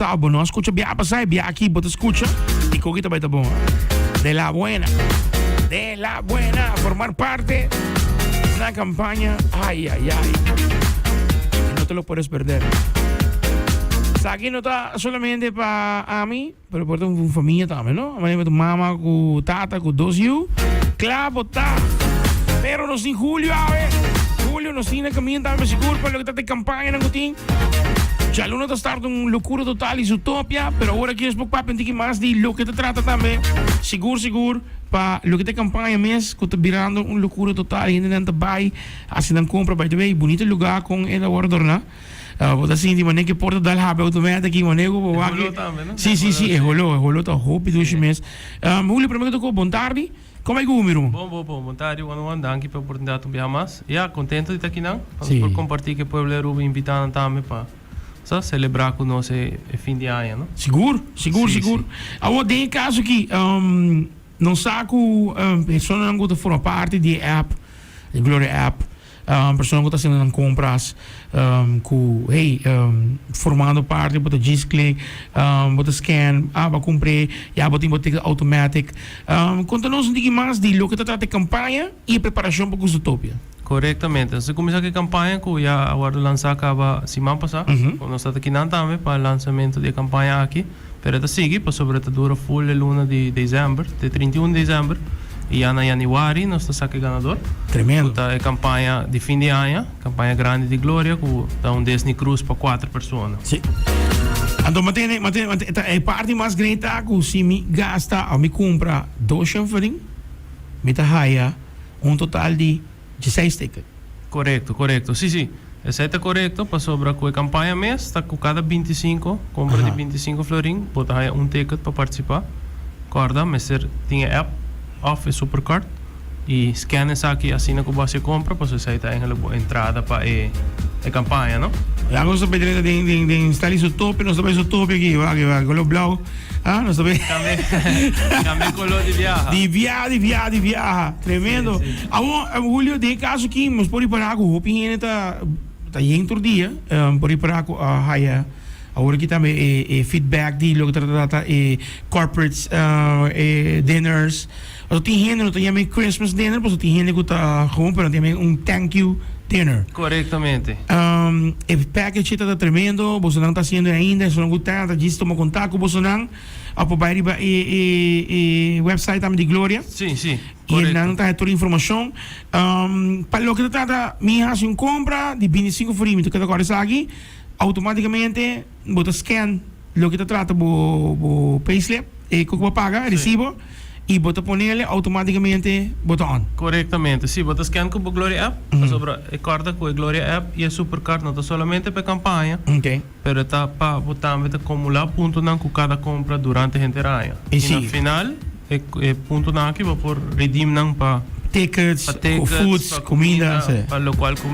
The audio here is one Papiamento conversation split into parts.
Ta bo no a scucha bia pasa e bia aki bo ta scucha y koki ta bai ta bon. De la buena. De la buena. Formar parte na campaña. Ay, ay, ay. No te lo puedes perder. Saki no ta solamente pa ami, pero por un familia tambe, no? Mane tu mama ku tata ku dos yu. Kla bo ta. Pero nos tin Julio awe. Julio nos tin na camino tambe sigur pa loke ta te campaña nan ku tin. Djaluna ta start un locura total y Zootopia, pero awor aki nos por papia un tiki mas di loke ta trata tambe, sigur sigur pa loke ta e campaña mes cu ta birando un locura total, hendenan ta bay haci nan compra, by the way bunito lugar con el a worde adorna, bo ta sinti manera cu e porta dal habri automatic y manera cu bo wak, si si si e holo, e holo ta hopi dushi mes. Julio prome cu tocó bon tardi. Kon bai ku mi ruman? Bon, bon, bon. Bon tardi, one one. Danki pa e oportunidat un biaha mas. Ya, kontento di ta akinan pa nos por kompartí ku e pueblo di Aruba i invitá nan tambe pa sa selebrá ku nos e fin di aña, no? Sigur, sigur, sigur. Awor den e kaso aki, nos sa ku personanan ku ta forma parti di e app, di Gloria App, Persona ku ta hasiendo nan kompras ku hey formando parti bo ta djis klik bo ta scan ah bo a kumpr'é ya bo tin bo ticket automatic. Konta nos un tiki mas di loke ta trata e kampaña i e preparashon pa ku Zootopia. Korektamente. Nos a kuminsá ku e kampaña ku ya a wòrdu lansá kaba siman pasá. Nos ta ta kinan tambe pa lansamentu di e kampaña aki. Pero e ta sigui pasobra e ta dura full e luna di december te 31 di december y ya na januari nos ta saca e ganador. Tremendo. Cu ta e campaña di fin di aña, campaña grandi di Gloria cu ta un Disney Cruise pa cuater persona. Si. Anto mantene, mantene, mantene, ta e parti mas grandi ta cu si mi gasta of mi cumpra dos shamferin mi ta haya un total di Djeseis ticket. Korekto, korekto. Sí, sí. Esei ta korekto pasobra ku e kampaña mes ta ku kada bintisinko, kompra di bintisinko florin, bo ta haña un ticket pa partisipá. Kòrda, mester tin e app òf e supercard i scan esaki asina ku bo hasi e kompra pasobra esei ta eigenlijk bo entrada pa e e kampaña, no? Ya nos ta bai drenta den den den style Zootopia, nos ta bai Zootopia aki, wak, wak, kolo blauw. Ah, nos ta bai. Kambia, kambia kolo di biaha. Di biaha, di biaha, di biaha. Tremendo. Sí, sí. Awor, Julio, den e caso aki, nos por ripara cu hopi hende ta, ta yen tur dia. Por ripara cu a haya awor aki tambe e, e feedback di loke ta trata e corporates, e dinners. Pasobra tin hende no ta yama e Christmas dinner, pasobra tin hende cu ta gewoon, pero nan ta yama e un thank you dinner. Corectamente. E package ta ta tremendo, bosonan ta haciendo e ainda, esunnan cu ta, ta djis tuma contact cu bosonan. Of por bai riba e e e website tambe di Gloria. Sí, sí, I korekto. nan ta haña tur informashon. Pa loke ta trata mi hasi un kompra di bintisinko florin, mi ta keda kòrda esaki, outomátikamente bo ta scan loke ta trata bo bo payslip, e ku bo a paga, e resibo, i bo ta ponele outomátikamente bo ta on. Korektamente. Sí, bo ta scan ku bo Gloria app, pasobra e kòrda ku e Gloria app i e Supercard no ta solamente pa e kampaña. Oké. Pero ta pa bo tambe ta komulá puntonan ku kada kompra durante henter aña. I I na si. final e e puntonan aki bo por redeem nan pa Tickets, pa tickets, foods, pa kumida, kumida, si. pa lokual ku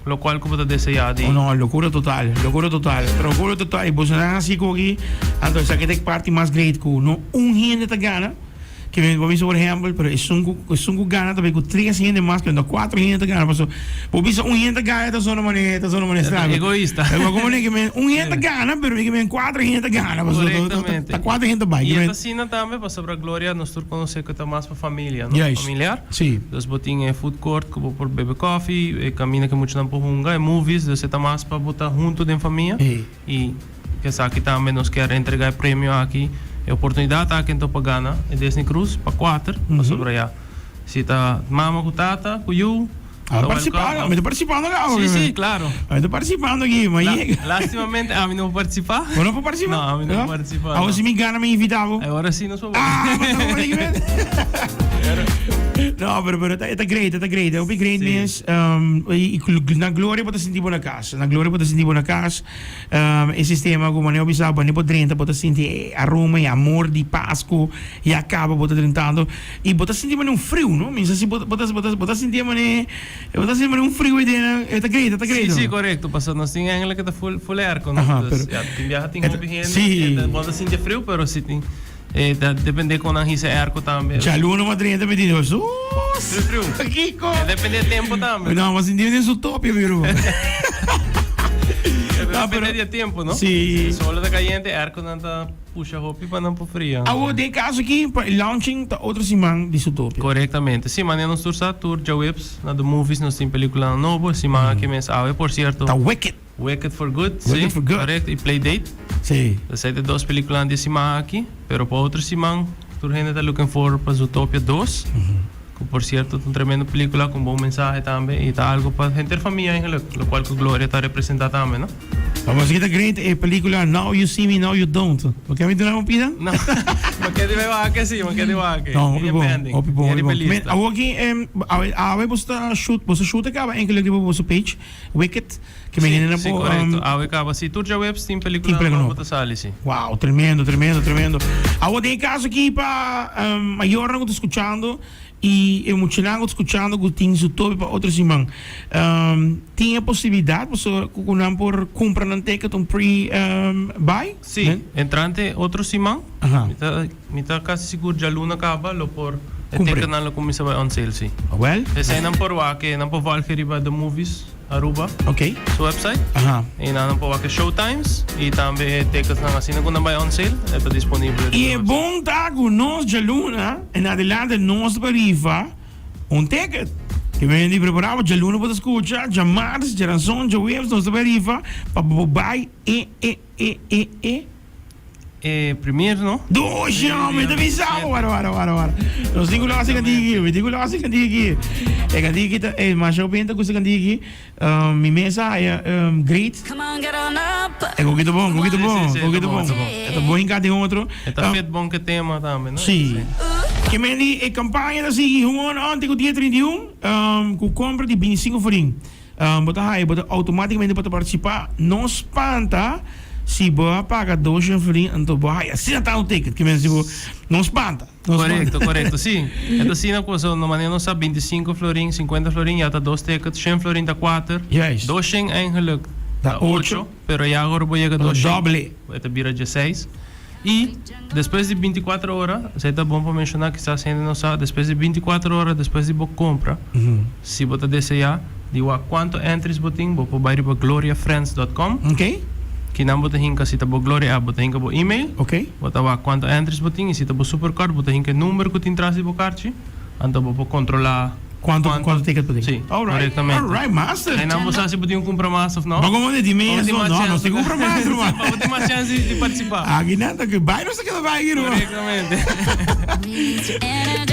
lokual ku bo ta deseá di. Oh no, lokura total, lokura total, lokura total. I bosonan hasi koki, anto esaki ta e parti mas great ku no un hende ta gana. Ke men bo bisa por ehempel, pero esun ku esun ku gana ta bay ku tres hende mas, pero no cuatro hende ta gana paso bo bisa un hende ta gana ta zona mane ta zona mane Ta straño. egoista. Pero como ne ke men un hende ta gana pero ke men cuatro hende ta gana paso ta Correctamente. ta cuatro hende ta bay. I Ke e men ta asina tambe pasobra Gloria nos tur conoce cu ta mas pa familia, no? Juist. Familiar. Si. Dus bo tin e food court cu bo por bebe koffie, e caminda cu muchanan por hunga, e movies, dus e ta mas pa bo ta hunto den famia. E. I esaki tambe nos kier entrega e premio aki, e oportunidat aki anto pa gana e Disney Cruise pa kuater, pasobra ya si ta mama ku tata ku yu Ta ta partisipando, welcome. mi ta partisipando kaba. Si, si, klaro. Mi ta partisipando aki, ma yega. Lastimamente ami no por partisipá. Bo no por partisipá? No, ami no por partisipá. Awor si mi gana mi invitá bo. Awor si nos por bai. Ah, bo ta por bai No, pero pero e ta great, e ta great. E hopi great mes. I na Gloria bo ta sinti bo na kas. Na Gloria bo ta sinti bo na kas. E sistema ku manera bo bisa bo bo drenta bo ta sinti e aroma e amor di Pasku ya kaba bo ta drentando i bo ta sinti manera un friu no mi sa si bo bo ta bo ta sinti manera bo ta sinti manera un friu aden e ta great e ta great Si si korekto pasobra nos tin eigenlijk e ta full full airco no dus ya tin biaha tin hopi hende bo ta sinti e friu pero si tin E ta depende con nan hisa airco tambe. Djaluna ma drenta mi di sus. Friu friu. Kiko? E depende e tempo tambe. No, ma sinti den Zootopia mi ruman. No, depende di e tempo, no? Si. Si solo ta cayente, airco nan ta pusha hopi pa nan por fria. Awor den e caso aki, pa e launching ta otro siman di Zootopia. Correctamente. Si, manera nos tur sa, tur djaweps na The Movies nos tin peliculanan nobo. E siman aki mes awe, por cierto. Ta Wicked. Wicked for Good, si. Wicked for Good. Correcto, y Playdate. Si. Esei ta e dos peliculanan di e siman aki. Pero pa otro siman, tur hende ta looking forward pa Zootopia dos. Ku por sierto ta un tremendo pelicula ku un bon mensahe tambe y ta algo pa henter famia eigenlijk, locual ku Gloria ta representa tambe, no? Vamos aki ta great e pelicula Now You See Me Now You Don't. Bo ke mi duna un pida? No, bo ke di bai wak si, bo ke di wak. No, hopi bon, hopi bon, hopi bon. Men awor aki awe awe bo sta shoot, bo sta shoot a kaba enkele riba boso page, Wicked, ke men hende nan Si, por korekto. Awe kaba si. Tur djaweps tin Tin pelicula pelicula nobo nobo. ta sali si. Wow, tremendo, tremendo, tremendo. Awor den e caso aki pa mayornan cu ta scuchando y e muchanan cu ta scuchando cu tin su topi pa otro siman, tin e posibilidad pasobra cu nan por cumpra nan ticket un pre buy? Si, entrante otro siman, mi ta mi ta casi sigur djaluna caba lo por e Cumpra. ticketnan lo cuminsa bay on sale si. Well. Esey nan por wak, nan por volg riba The Movies. Aruba. Ok. Su website. Aha. Y nan por wak e showtimes y tambe e ticketsnan asina cu nan bay on sale e ta disponibel riba Y e website. bon ta cu nos djaluna en adelante nos ta rifa un ticket. Ke men di prepara bo djaluna bo ta scucha, djamarts, djaranson, djaweps nos ta bay rifa pa bo bay e e e e e. E premier no. Dushi hombre, ta bisa bo. Wara wara wara wara. Nos tin ku lo hasi kanti aki, mi tin ku lo hasi kanti aki. E kanti aki ta, e masha hopi hende ta gusta kanti aki. Um, mi mes a haya um, great. Come on, get on up. E koki ta bon, koki ta Sí, bon, sí, sí, koki ta ta bon, bon. ta bon. E ta bon hinká den otro. E ta Um, fit bon ke tema tambe, no? Sí. Ke men di e kampaña ta sigui gewoon on te ku dia 31, um, ku kompra di 25 florin. Bo ta haya, bo ta automaticamente bo ta participa. No spanta si bo a paga doshen florin anto bo haya asina tanto ticket. Ke men si bo no spanta. No spanta. Correcto, correcto. Si. E ta asina cu so no manera nos sa 25 florin, 50 florin ya ta dos tickets, shen florin ta cuater. Juist. Doshen eigenlijk Ta ta ocho. ocho, pero ya ora bo yega Ta doshen, doble. e ta bira dieseis. Y despues di 24 ora, esei ta bon pa menciona, kisas hende no sa, despues di 24 ora despues di bo compra, si bo ta desea di wak cuanto entries bo tin, bo por bay riba gloriafriends dot com. Ok. Kinan bo ta hinca, si ta bo Gloria app bo ta hinca bo email. Ok. Bo ta wak cuanto entries bo tin y si ta bo supercard bo ta hinca e number cu tin tras di bo carchi, anto bo por controla. Cuanto cuanto ticket bo tin? Sí, Alright, correctamente. alright, master. Einan bo sa si bo tin un cumpra mas of no. Bo como di mes, Bo tin no, mas no, chance. no tin cumpra mas, ruman. Sí, bo tin mas chance di participa. Aki nan ta que bai nos ta keda bai aki, ruman. Correctamente.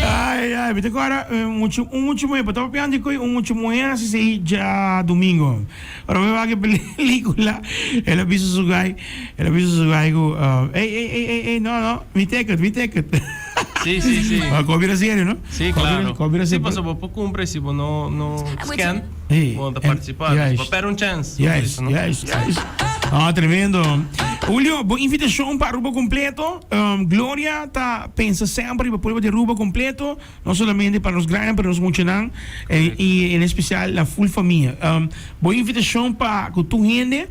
Ai, ai, mi ta acorda eh, mucho, un mucho mujer, pa taba piando koe un mucho mujer así sei djadomingo. Ora mi wak e pelicula, el a bisa su guy, el a bisa su guy ku, uh, ey, ey, ey, ey, ey, no, no, mi ticket, mi ticket. Sí, sí, sí. Ma ko bira serio, no? Sí, Ko bira- claro. ko bira Sí, serio. pasobra bo por cumpra y si bo no, no scan, Sí. bo no ta En- participa. Juist. Bo perde un chance. Juist, No? juist, juist. Ah, tremendo. Julio, bo invitacion pa Aruba completo. Um, Gloria ta pensa semper riba pueblo di Aruba completo. No solamente pa nos grandi, pero nos muchanan y en especial la full famia. Bo invitacion pa cu tur hende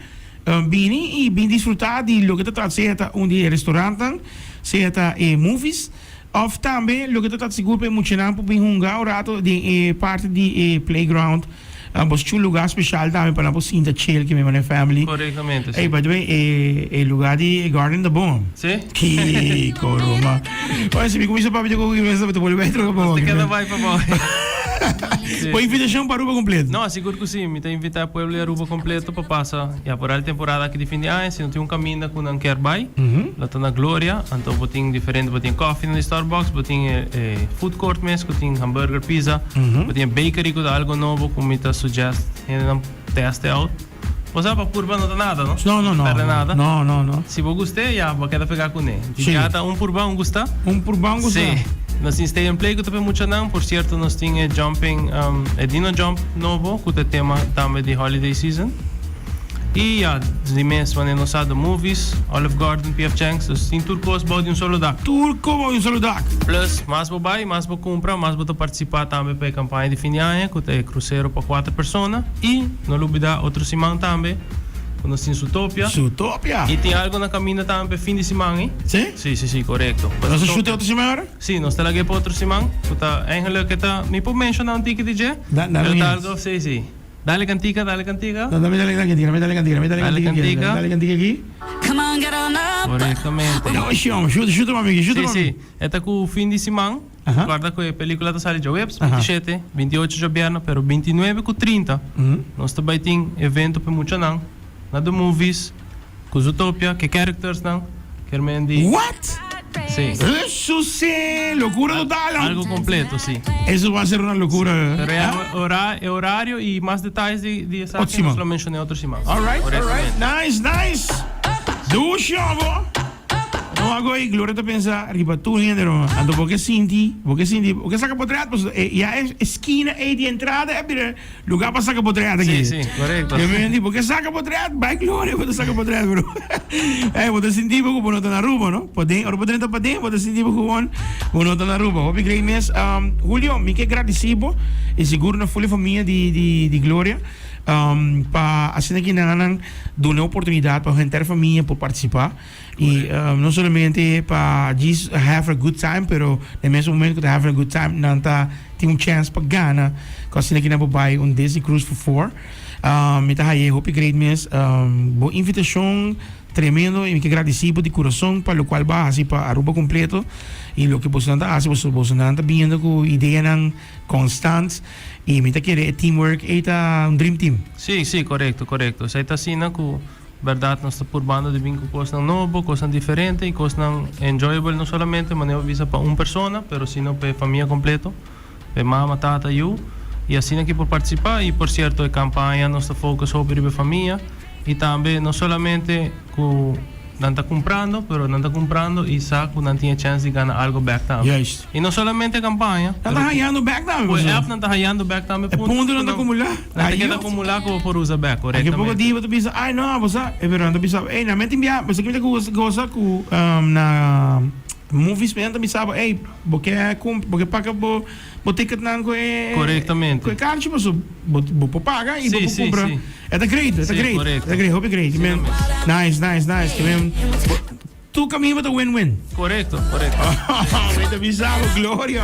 bini y bin disfruta di loke ta trata, sea ta un di e restaurantnan, sea ta e movies, of tambe loke ta trata sigur pa e muchanan por bin hunga un rato den e parti di e playground. Bo su lugar special tambe pa nan por sinta chill ki mi mane family. Correctamente, si. Ey, by the way, e, e lugar di e garden ta bon. Si? Kiko, Roma. Oye, si mi cuminsa papia di koki mesa, te bolbe troca pa Te keda bai pa bo. Si. Bo invitacion pa Aruba completo. No, sigur cu si. Mi ta invita e pueblo di Aruba completo pa pasa ya por al temporada aki di fin di aña. Si no tin un caminda cu nan kier bai, lo ta na Gloria. Anto bo tin diferente, bo tin koffie na di Starbucks, bo tin e, e food court mes cu tin hamburger, pizza. Bo tin e bakery cu ta algo nobo cu mi ta suggest hendenan test e out. Bo sa pa purba no ta nada, no? No, no, no. Perde nada. No, no, no. Si bo gust'é, ya, bo keda pegá kuné. Di Sí. ya ta un purba, un gustá. Un purba, un gustá. Sí. Nos tin Stay and Play ku ta pa e muchanan. Por sierto, nos tin e jumping, e Dino Jump nobo ku ta e tema tambe di holiday season. Y ya, di mes wanneer nos sa The Movies, Olive Garden, PF Chang's, dus tin tur cos bou di un solo dak. Tur cos bou di un solo dak. Plus, mas bo bay, mas bo cumpra, mas bo ta participa tambe pa e campaña di fin di aña cu ta e crucero pa cuater persona. Y no lubida otro siman tambe cu nos tin Zootopia. Zootopia! Y tin algo na caminda tambe pa e fin di siman ey. Si? Si, si, si, corecto. Pa Nos ta Zootopia. shoot e otro siman ahora? Si, nos ta laga e pa otro siman, cu ta eigenlijk e ta, mi por menciona un tiki di dje? Da, da Pero mi ta eens. algo, si, si. Dale cantica, dale cantica. No, dame dale cantica, dame dale cantica, dame dale Dale cantica, cantica. dale cantica aki. Come on, get on up. Correctamente. No, shom, shoot, shoot, mami, shoot, Si, mami. si. E ta cu fin di siman. Guarda cu e pelicula ta sali djaweps, 27, 28 djabièrnè, pero 29 cu 30 nos ta bay tin evento pa e muchanan na The Movies cu Zootopia, cu e charactersnan, kermen di. What? Si. Eso si, locura total. Algo completo, si. Eso va a ser una locura. Pero e e horario y mas detalles di esaki Otro siman. nos lo menciona otro siman. All right. Nice, nice. Dushi, bo. No hago y Gloria ta pensa riba tur hende no. Anto bo ke sinti, bo ke sinti, bo ke saca potret, pues ya e esquina ey di entrada e bira lugar pa saca potret aki. Si, correcto. Yo me di, bo ke saca potret, bay Gloria bo ta saca potret, bro. Bo ta sinti bo ku bo no ta na Aruba, no? Paden, ora bo drenta paden, bo ta sinti bo gewoon bo no ta na Aruba. Hopi great mes. Julio, mi ke gradisi bo y sigur na full famia di Gloria pa asina ki nan duna oportunidad pa henter famia por participa. Y no solamente pa just have a good time, pero na mes momento cu ta have a good time, nan ta tin un chance pa gana. Cu asina ki nan por bay un Disney Cruise for four. Mi ta haye hopi great mes. Bo invitacion tremendo y mi ke gradeci bo di curason pa locual bo a haci pa Aruba completo y loke bosonan ta haci, bosonan ta biniendo cu ideanan constant y mi ta kere e teamwork ey ta un dream team. Si, corecto. Esey ta asina cu berdad nos ta purbando di bin cu cosnan nobo, cosnan diferente y cosnan enjoyable no solamente manera bo bisa pa un persona, pero sino pa e famia completo, pa e mama, tata, yu y asina ki por participa. Y por cierto, e campaña nos ta focus hopi riba e famia y tambe no solamente cu nan ta cumprando, pero nan ta cumprando y sa cu nan tin e chance di gana algo bek tambe. Y no solamente e campaña, Nan ta hayando bek tambe. Cu e app nan ta hayando bek tambe. E punto nan ta acumula. Nan ta keda acumula cu bo por usa bek, Aki poco correctamente. dia bo ta bisa, ay no, bo sa, e pero nan ta bisa, ey, nan menti bia, bo sa ki mi ta goza cu na movies mi nan ta bisa bo, ey, bo ke bo ke paga bo bo ticketnan cu e Correctamente. cu e kaartje, paso bo bo por paga y bo por cumpra. E ta great, e ta great, e ta great, hopi great. Nice, nice, nice. Ki men tur caminda ta win-win. Corecto. Mi ta bisa bo, Gloria.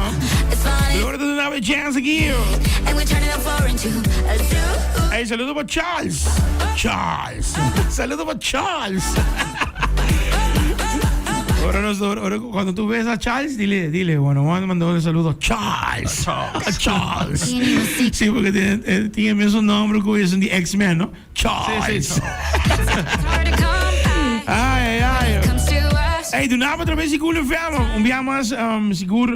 Gloria ta duna bo e chance aki. Ey, saludo pa Charles. Charles. Saludo pa Charles. Ora nos, ora, cuando tú ves a Charles, dile, dile, bueno, Juan mandó un saludo. Charles. Charles. Charles. Sí, porque tiene el mismo nombre que es de X-Men, ¿no? Charles. Sí. Ay, ay, ay. Hey, duna bo atraves di Cool FM. Un bia mas, sigur,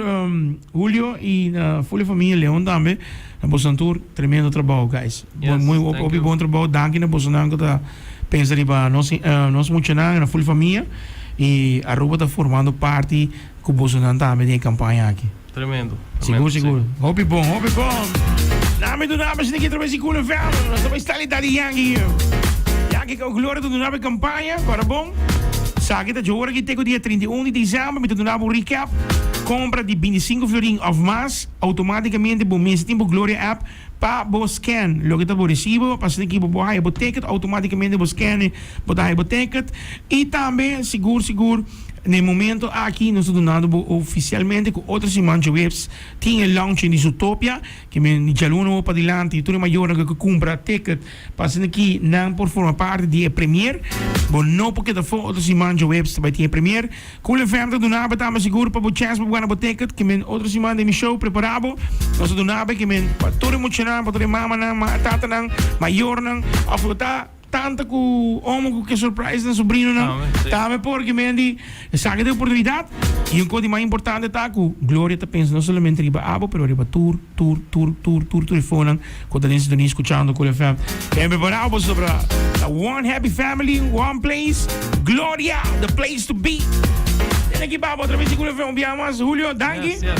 Julio y full familia Leon tambe. Na boso tur, tremendo trabou, guys. Yes, Muy thank hopi you. bon trabou. Danki na bosonan cu ta pensa riba nos muchanan, na full familia. Y Aruba ta formando parti cu bosonan tambe den e campaña aki. Tremendo. Sigur, Tremendo, si. Sigur. Hopi bon, hopi bon. Nami duna bo esaki atraves di Cool FM. Nos ta bay style Daddy Yankee. Yankee cu Gloria ta duna bo e campaña. Para bon. Saki ta djora aki te cu dia 31 di december. Mi ta duna bo un recap. Compra di 25 florin of mas. Automaticamente bo mester tin bo Gloria app pa bo scan loke ta bo recibo. Pa asina ki bo por haya bo ticket. Automaticamente bo scan bo ta haya bo ticket. Y tambe sigur sigur na e momento aki nos ta dunando bo oficialmente cu otro siman djaweps tin e launching di Zootopia ke men di djaluna bo padilanti tur e mayornan cu cumpra ticket pa asina ki nan por forma parti di e premier. Bo no por keda afo, otro siman djaweps ta bay tin e premier. Cool FM ta duna bo tambe sigur pa bo chance pa bo gana bo ticket ke men otro siman den mi show prepara bo. Nos ta duna bo ke men pa tur e muchanan, pa tur e mamanan, tatanan, mayornan of lo ta tanta cu omo cu ke surprise nan sobrinonan Tambe, si. tambe porque men di esaki ta e oportunidad y un cos di mas importante ta cu Gloria ta pensa no solamente riba abo pero riba tur tur tur tur tur tur e fonan cu ta den sintonia scuchando Cool FM. En prepara bo sobra ta one happy family one place Gloria the place to be. Tene aki babo otra vez di Cool FM un bia mas. Julio danki. Yes.